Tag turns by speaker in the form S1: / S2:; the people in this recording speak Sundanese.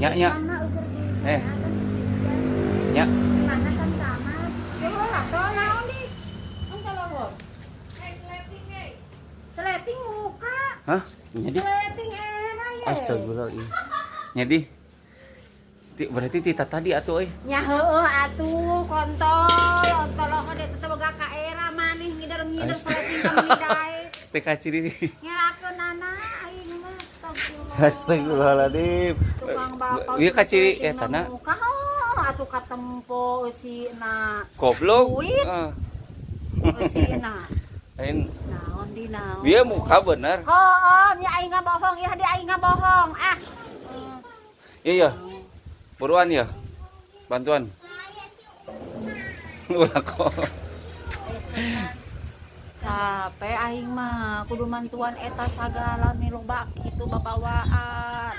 S1: Nya nya.
S2: Mana ukur di
S1: Eh.
S2: sana kan bisi hujan.
S1: Nya.
S2: Mana can tamat. Ya heula teh naon di? Entah. Sleting muka.
S1: Hah? Nya di.
S2: Sleting era ye.
S1: Astagfirullah. Ih. Nya di. Berarti ti tadi atuh euy.
S2: Nya heueuh atuh kontol, kontol teh teu boga ka era maneh ngider-ngider sleting ka daek.
S1: Teh kaciri.
S2: Ngerakeun anak aing mah, astagfirullah.
S1: Astagfirullahaladzim.
S2: Tukang bakal.
S1: Ieu kaciri eta na.
S2: Muka heueuh atuh katempo eusina.
S1: Goblok.
S2: Duit.
S1: Heeh.
S2: Eusina.
S1: Lain
S2: Naon di naon.
S1: dia muka bener.
S2: Heueuh, nya aing ngabohong, ieu di aing ngabohong. Ah.
S1: Iya ya. Buruan ya. Bantuan. Ulah kok.
S2: Capek aing mah kudu mantuan eta sagala nih loba kitu babawaan.